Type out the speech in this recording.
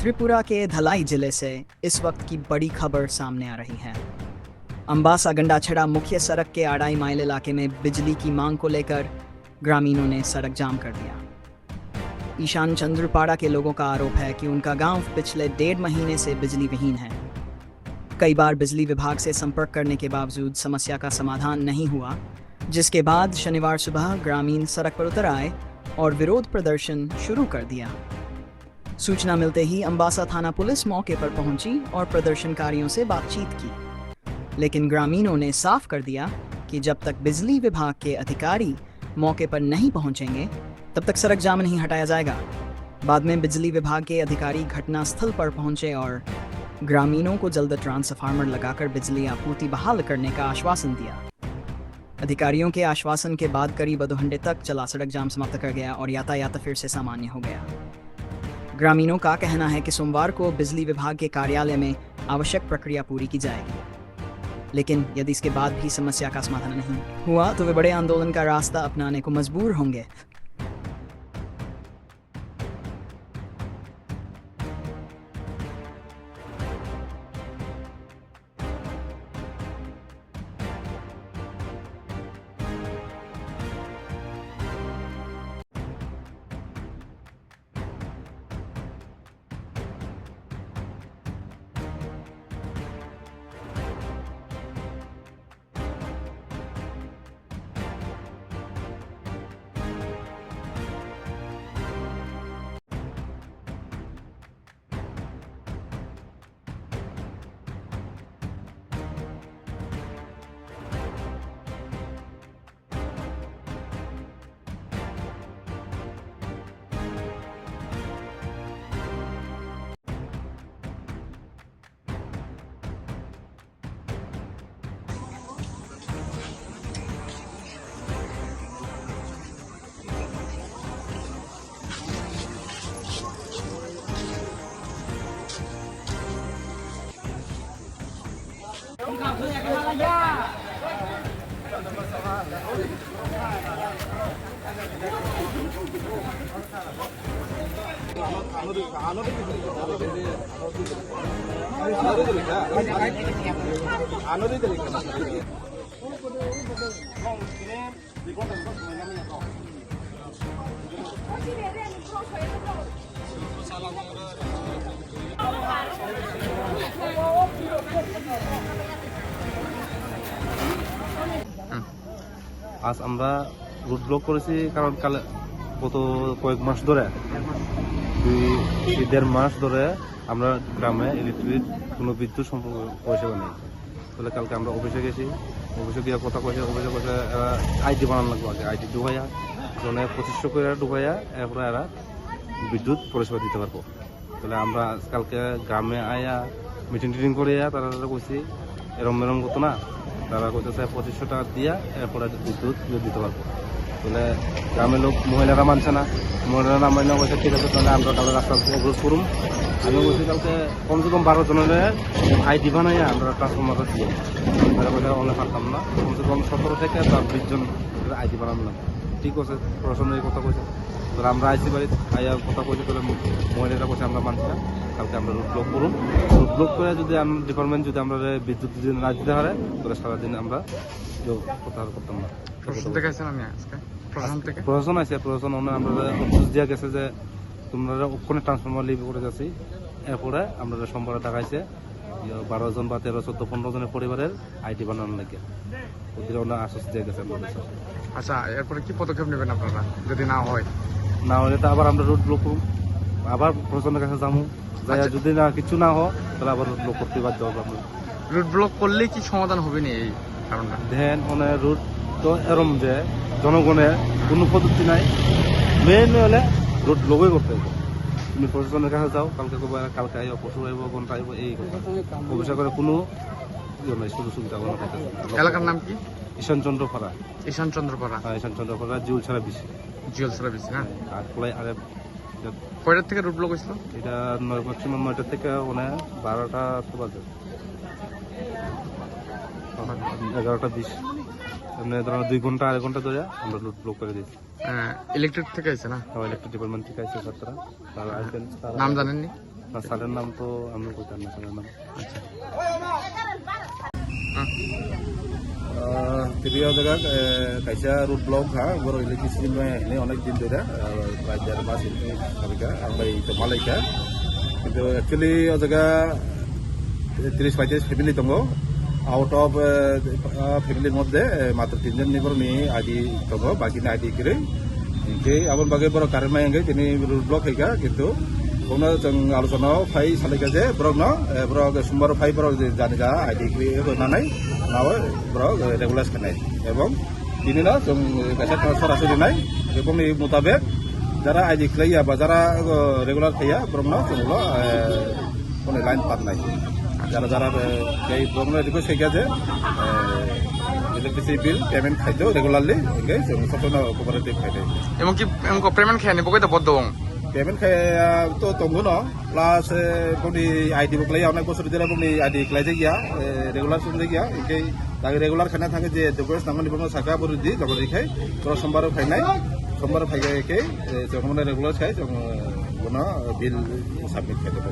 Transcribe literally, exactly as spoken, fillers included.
त्रिपुरा के धलाई जिले से इस वक्त की बड़ी खबर सामने आ रही है। अम्बासा गंडाछड़ा मुख्य सड़क के आड़ाई माइल इलाके में बिजली की मांग को लेकर ग्रामीणों ने सड़क जाम कर दिया। ईशान चंद्रपाड़ा के लोगों का आरोप है कि उनका गांव पिछले डेढ़ महीने से बिजली विहीन है। कई बार बिजली विभाग से संपर्क करने के बावजूद समस्या का समाधान नहीं हुआ, जिसके बाद शनिवार सुबह ग्रामीण सड़क पर उतर आए और विरोध प्रदर्शन शुरू कर दिया। सूचना मिलते ही अम्बासा थाना पुलिस मौके पर पहुंची और प्रदर्शनकारियों से बातचीत की, लेकिन ग्रामीणों ने साफ कर दिया कि जब तक बिजली विभाग के अधिकारी मौके पर नहीं पहुंचेंगे, तब तक सड़क जाम नहीं हटाया जाएगा। बाद में बिजली विभाग के अधिकारी घटनास्थल पर पहुंचे और ग्रामीणों को जल्द ट्रांसफार्मर लगाकर बिजली आपूर्ति बहाल करने का आश्वासन दिया। अधिकारियों के आश्वासन के बाद करीब आधे घंटे तक चला सड़क जाम समाप्त कर गया और यातायात फिर से सामान्य हो गया। ग्रामीणों का कहना है कि सोमवार को बिजली विभाग के कार्यालय में आवश्यक प्रक्रिया पूरी की जाएगी, लेकिन यदि इसके बाद भी समस्या का समाधान नहीं हुआ, तो वे बड़े आंदोलन का रास्ता अपनाने को मजबूर होंगे। আজ আমরা রোড ব্লক করেছি, কারণ কাল, গত কয়েক মাস ধরে, দুই, দুই দেড় মাস ধরে আমরা গ্রামে ইলেকট্রিক কোনো বিদ্যুৎ সম্পর্ক পরিষেবা নেই। তাহলে কালকে আমরা অফিসে গেছি, অফিসে গিয়ে কথা কইছে, অফিসে কইছে, আহ, আইডি বানানো লাগবে আগে, আইডি ঢুকাইয়া, জনে পঁচিশশো করে ঢুকাইয়া, এরপরে এরা বিদ্যুৎ পরিষেবা দিতে পারবো। তাহলে আমরা কালকে গ্রামে আয়া মিটিং টিটিং করে আয়া তারা, তারা কইছি, এরম এরম ঘটনা, তারা কইতেছে পঁচিশশো টাকা দিয়া এরপরে বিদ্যুৎ বিল দিতে পারবো। তাহলে গ্রামের লোক, মহিলারা মানছে না, মহিলারা না মানলে কইছে, "ঠিক আছে, তাহলে আমরা তাহলে রাস্তা অবরোধ করুম।" আমি বলছি, "কালকে কমসে কম বারো জনের আইডি বানাইয়া আমরা ট্রান্সফরমার দিয়ে।" তারা কইছে, "অনেক পারতাম না, কমসে কম সতেরো থেকে বা বিশ জন আইডি বানানো লাগবে।" ঠিক আছে, প্রশাসনের এই কথা কইছে। তাহলে আমরা আইসি বাড়ি, আইয়া কথা কইছে, তাহলে মহিলারা কইছে, "আমরা মানছি না, কালকে আমরা রোড ব্লক করুম।" রোড ব্লক করে যদি আমরা ডিপার্টমেন্ট যদি আমরা বিদ্যুৎ যদি না দিতে পারে, তাহলে সারাদিন আমরা কেউ প্রত্যাহার করতাম না। প্রশাসন থেকে আইছে না নি আজকে? প্রশাসন থেকে? প্রশাসন আইছে, প্রশাসন ওনারা আমরা নোটিশ দিয়া গেছে যে তোমরা ওখানে ট্রান্সফরমার লিভ করে যাচ্ছি, এরপরে আমরা সোমবারে ডাকাইছে, ইয়ে, বারো জন বা তেরো, চোদ্দ, পনেরো জনের পরিবারের আইডি বানানো লাগে। ওদের ওনারা আশ্বাস দিয়ে গেছে আমাদের কাছে। আচ্ছা, এরপরে কি পদক্ষেপ নেবেন আপনারা যদি না হয়? না হলে তো আবার আমরা রোড ব্লক করুম, আবার প্রশাসনের কাছে যাবো। যাইয়া আচ্ছা। যদি না, কিছু না হয়, তাহলে আবার রোড ব্লক করতে বাধ্য হবো আমরা। রোড ব্লক করলে কি সমাধান হবে নি এই কারণটা? দেন মানে রোড তো এরম যে জনগণের কোনো পদ্ধতি নাই, মেইন হলে রোড ব্লকই করতে হবে। তুমি প্রশাসনের কাছে যাও, কালকে কবে, কালকে আইব, পরশু আইব, ঘন্টা আইব, এই কথা। অফিসে করে কোনো ইয়ে নাই, সুযোগ সুবিধা কোনো কথা নাই। এলাকার নাম কি? ঈশান চন্দ্রপাড়া। ঈশান চন্দ্রপাড়া। হ্যাঁ, ঈশান চন্দ্রপাড়া, জিউল ছাড়া বেশি। জিউল ছাড়া বেশি, না? আর খোলাই আরে কয়টার থেকে রোড ব্লক হয়েছিল? এটা নয়, ম্যাক্সিমাম নয়টা থেকে মানে বারোটা তো বাজে। এগারোটা বিশ। মানে ধরো দুই ঘন্টা, আড়াই ঘন্টা ধরে আমরা রোড ব্লক করে দিয়েছি। আহ, ইলেকট্রিক থেকে আইছে না? হ্যাঁ, ইলেকট্রিক ডিপার্টমেন্ট থেকে আইছে স্যার তারা। তারা আইছেন, তারা নাম জানেননি? Nasalan nam to ami kota nasalan nam. Ah, tini o jaga, eh, kaisa road block ha, borok electricity bai hwnwi onek din dera, eh, bai der mas hwnwi sabaikha, ang bai to malaikha. Kintu actually o jaga tris paitris family tongo. Out of, eh, ah, family moddhe, eh, matro tinjon ni borokni I D tongo, bakini I D kwrwi. Hinkhe aboni bagwi borok current mai hinkhe tini road block khaikha, kintu bono chwng alochona o phai salaikha je borokno, eh, borok sombar o phai borok je jani ja I D kwrwi rwnanai, nabo borok, eh, regularize khainai. Ebong tini no chwng kaisa transfer aswk rinai, ebongni mutabek jara I D khlaiya ba jara, eh, regular khaiya borokno chwng ulo, eh, Phone line parnai. Jara jara, eh, tei borokno request khaikha je, eh, electricity bill payment khaito regularly, hinkhe chwng sob somono cooperative khainai. Emon ki, emon ko payment khaiyani bagwi da bodo dong? Payment khaiya to tongo no, plus, eh, boni I D bo khlaiya, onek bosor jera boni I D khlaijakya, eh, regular songjakya, hinkhe dagi regular khaina thangkhe je documents nangmani bono sakha bo ridi, jabo rikhai, borok sombar o phainai, sombar o phaikha khe, eh, chwng bono regular khai, chwng, eh, bono bill submit khaito.